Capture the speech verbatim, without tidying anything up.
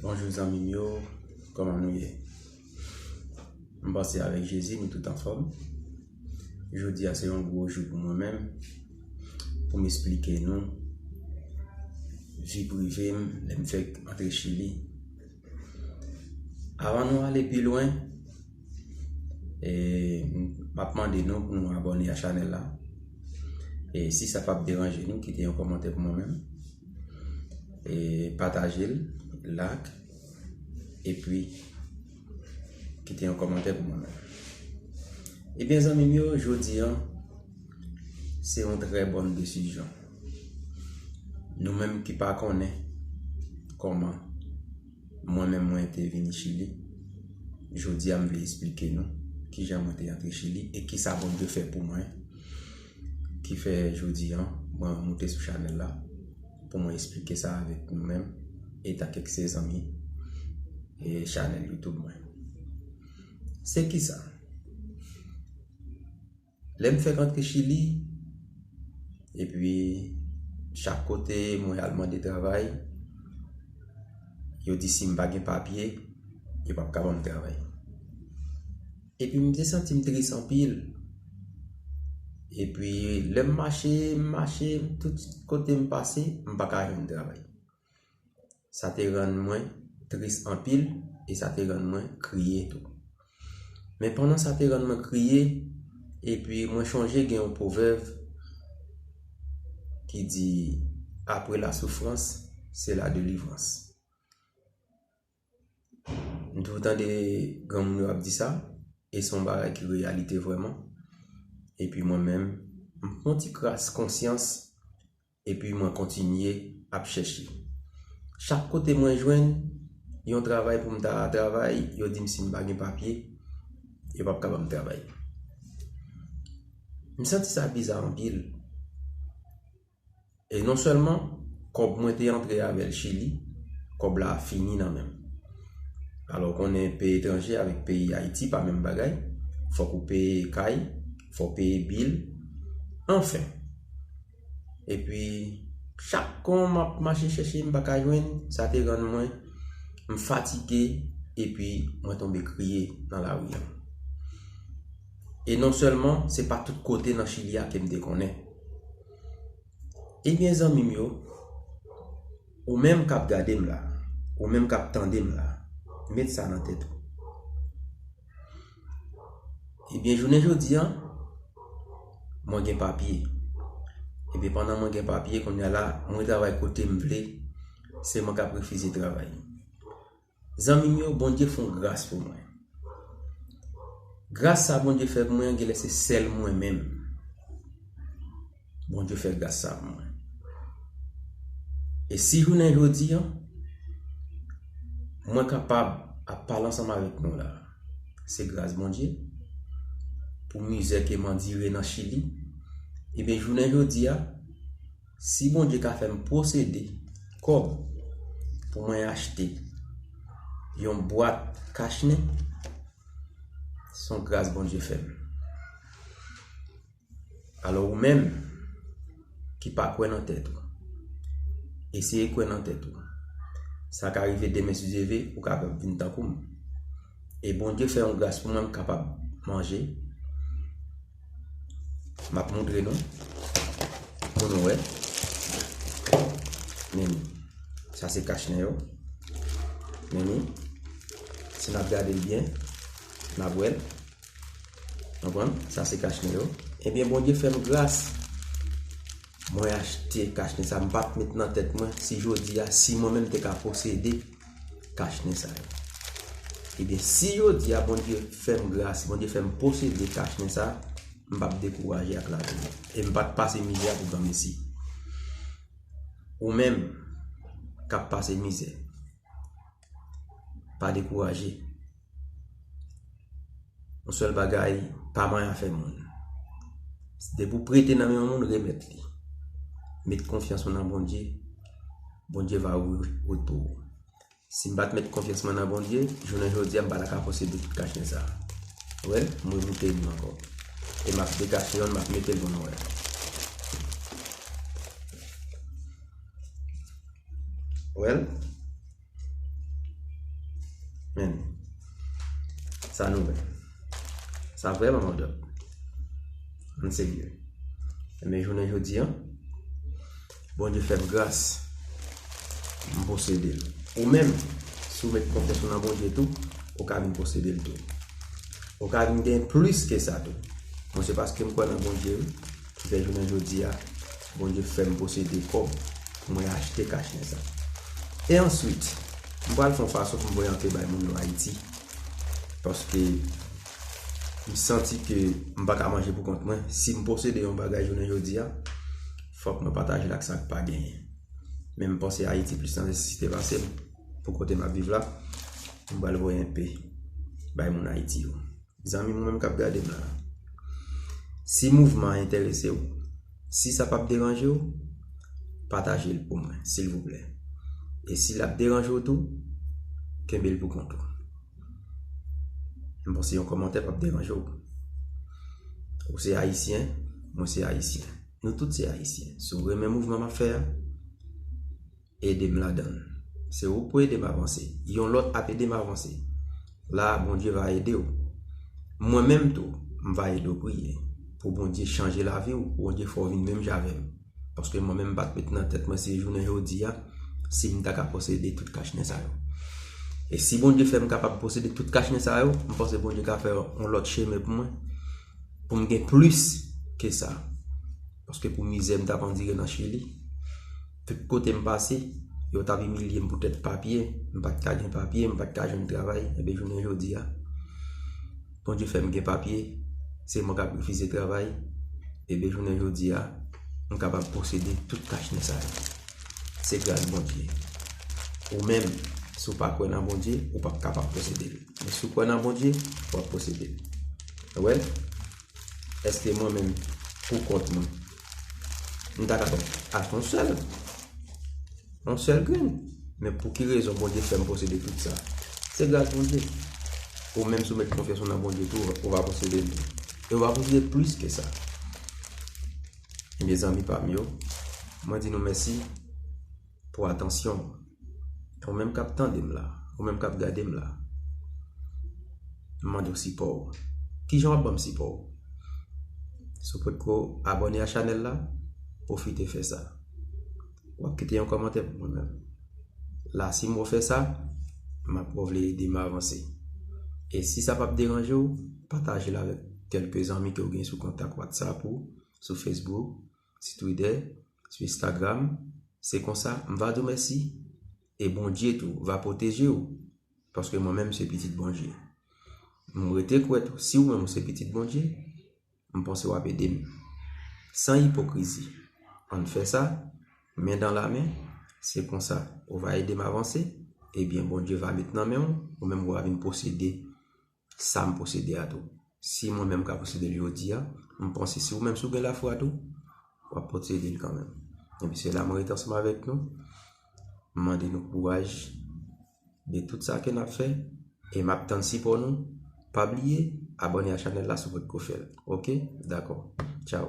Bonjou zanmi m yo, kòman nou ye? M panse avèk Jezi nou tout anfòm. Jodi a se yon gwo jou pou mwen menm, pou m esplike nou vi prive m lè m fèk antre Chili. Avan nou ale pi lwen, e, m ap mande nou pou nou abòne a chanèl la. E si sa p ap deranje nou, kite yon kòmantè pou mwen menm. E pataje l, like, epi kite yon kòmantè pou mwen menm. Ebyen zanmi m yo, jodi a se yon trè bòn desizyon. Nou menm ki pa konnen kòman mwen menm mwen te vini Chili, jodi a m vle esplike nou kijan mwen te antre Chili e kisa Bondye fè pou mwen, ki fè jodi a mwen moute sou chanèl la pou mwen esplike sa avèk nou menm, etan kèk se zanmi e chanèl YouTube mwen. Se kisa? Lè m fèk antre Chili, epi chak kote mwen al mande travay, yo di si m pa gen papye, yo p ap ka ban m travay. Epi m te santi m tris anpil. Epi lè m mache, m mache, tout kote m pase, m pa ka jwenn travay. Sa te rann mwen tris anpil e sa te rann mwen kriye tou. Men pandan sa te rann mwen kriye, epi mwen chonje gen yon pwovèb ki di, apre la soufrans, se la delivrans. M toujou tande granmoun yo ap di sa, e se yon bagay ki reyalite vrèman. Epi mwen menm, m pran ti kras konsyans, epi mwen kontinye ap chèche. Chak kote mwen jwenn yon travay pou m ta travay, yo di m si m pa gen papye, yo p ap ka ban m travay. M santi sa biza anpil. E non sèlman kòb mwen te antre avè l Chili, kòb la fini nan men m. Alò, w konnen peyi etranje avèk peyi Ayiti pa menm bagay. Fòk ou peye kay, fò w peye bil. Anfen. Epi, chak kon m ap mache chèche, m pa ka jwenn, sa te rann mwen, m fatige, epi mwen tonbe kriye nan lari a. E non sèlman, se pa tout kote nan Chili a ke m te konnen. Ebyen, zanmi m yo, ou menm k ap gade m la, ou menm k ap tande m la, met sa nan tèt ou. Ebyen, jounen jodi a, mwen gen papye. Ebyen, pandan mwen gen papye, kounye a la, mwen travay kote m vle, se mwen k ap refize travay. Zanmi m yo, Bondye fè yon gras pou mwen. Gras sa Bondye fè pou mwen, genlè se sèl mwen menm. Bondye fè gras sa pou mwen. E si jounen jodi a, mwen kapab ap pale ansanm avèk nou la, se gras Bondye. Pou mizè ke m andire nan Chili, ebyen, jounen jodi a, si Bondye ka fè m posede kòb pou mwen achte yon bwat kachnen, se yon gras Bondye fè m. Alò, ou menm ki pa kwè nan tèt ou, eseye kwè nan tèt ou. Sa ka rive demen, si Dye vle, ou kapab vin tankou m. E Bondye fè yon gras pou mwen, m kapab manje. M ap montre nou pou nou wè. Men, sa se kachnen yo. Men, si n ap gade l byen, n ap wè l. Konprann? Sa se kachnen yo. Ebyen, Bondye fè m gras. Mwen achte kachnen sa. M pa t met nan tèt mwen si jodi a, si mwen menm te ka posede kachnen sa yo. Ebyen, si jodi a Bondye fè m gras, Bondye fè m posede kachnen sa, m p ap dekouraje ak lavi m. E m pa t pase mizè pou granmesi. Ou menm k ap pase mizè, pa dekouraje. Yon sèl bagay, pa manyen afè moun. Depi w prete nan men yon moun, remèt li. Met konfyans ou nan Bondye, Bondye va ouvri wout pou ou. Si m pa t met konfyans mwen nan Bondye, jounen jodi a, m pa ta ka posede tout kachnen sa a. Ou wè l, m remoute youn ankò. E m ap dekache youn, m ap mete l pou nou wè. Ou wè l? Men, sa nou wè. Sa vrèman mòdòp. Ann serye. Men jounen jodi a, Bondye fè m gras, m posede l. Ou menm, si w met konfyans ou nan Bondye tou, ou ka vin posede l tou. Ou ka vin gen plis ke sa tou. Mwen, se paske m kwè nan Bondye, wi, ki fè jounen jodi a, Bondye fè m posede kòb pou mwen achte kachnen sa. E answit, m pral fè yon fason pou m voye antre bay moun yo Ayiti. Paske m santi ke m pa ka manje pou kont mwen. Si m posede yon bagay jounen jodi a, fòk mwen pataje l ak sa k pa genyen. Men m panse Ayiti plis nan nesesite pase m pou kote m ap viv la. M pral voye enpe bay moun Ayiti yo. Zanmi m, ou menm k ap gade m la, si mouvman an enterese w, si sa p ap deranje w, pataje l pou mwen, silvouplè. E si l ap deranje w tou, kenbe l pou kont ou. M panse yon kòmantè p ap deranje w. Ou se Ayisyen, mwen se Ayisyen. Nou tout se Ayisyen. Si w renmen mouvman m ap fè a, ede m ladan l. Se ou k pou ede m avanse. Yon lòt ap ede m avanse. La, Bondye va ede w. Mwen menm tou, m va ede w priye pou Bondye chanje lavi w, pou Bondye fè w vin menm jan avè m. Paske mwen menm, m pa t met nan tèt mwen se jounen jodi a, si m ta ka posede tout kachnen sa yo. E si Bondye fè m kapab posede tout kachnen sa yo, m panse Bondye ka fè yon lòt chemen pou mwen, pou m gen plis ke sa. Paske pou mizè m t ap andire nan Chili, tout kote m pase, yo t ap imilye m poutèt papye, m pa t ka gen papye, m pa t ka jwenn travay, ebyen jounen jodi a, Bondye fè m gen papye, se mwen k ap refize travay, ebyen jounen jodi a, m kapab posede tout kachnen sa yo. Se gras Bondye. Ou menm, si w pa kwè nan Bondye, ou p ap kapab posede l. Men si w kwè nan Bondye, w ap posede l. Ou wè? Èske mwen menm, pou kont mwen, m ta kapab achte yon sèl, yon sèl grenn? Men pou ki rezon Bondye fè m posede tout sa? Se gras Bondye. Ou menm, si w met konfyans ou nan Bondye tou, ou va posede l tou. E ou va posede plis ke sa. Ebyen, zanmi pa m yo, mwen di nou mèsi pou atansyon w. Ou menm k ap tande m la, ou menm k ap gade m la, m mande w sipò w. Kijan w ap ban m sipò w? Si w potko abòne a chanèl la, pwofite fè sa. W ap kite yon kòmantè pou mwen menm. La, si m wè w fè sa, m ap wè w vle ede m avanse. E si sa p ap deranje w, pataje l avèk kèlke zanmi ke w gen sou kontak WhatsApp ou, sou Facebook, sou Twitter, sou Instagram. Se konsa, m va di w mèsi. E Bondye tou va pwoteje w. Paske mwen menm, se pitit Bondye. M rete kwè tou, si w menm ou se pitit Bondye, m panse w ap ede m. San ipokrizi, ann fè sa, men dan la men, se konsa, ou va ede m avanse, ebyen, Bondye va met nan men w, ou menm ou va vin posede sa m posede a tou. Si mwen menm ka posede l jodi a, m panse si ou menm si w gen lafwa tou, w ap posede l kanmenm. Ebyen, se la mwen rete ansanm avèk nou. M mande nou kouraj de tout sa ke n ap fè. E m ap tann sipò nou. Pa bliye, abòne a chanèl la si w potko fè l. Oke? Dakò. Tchaw.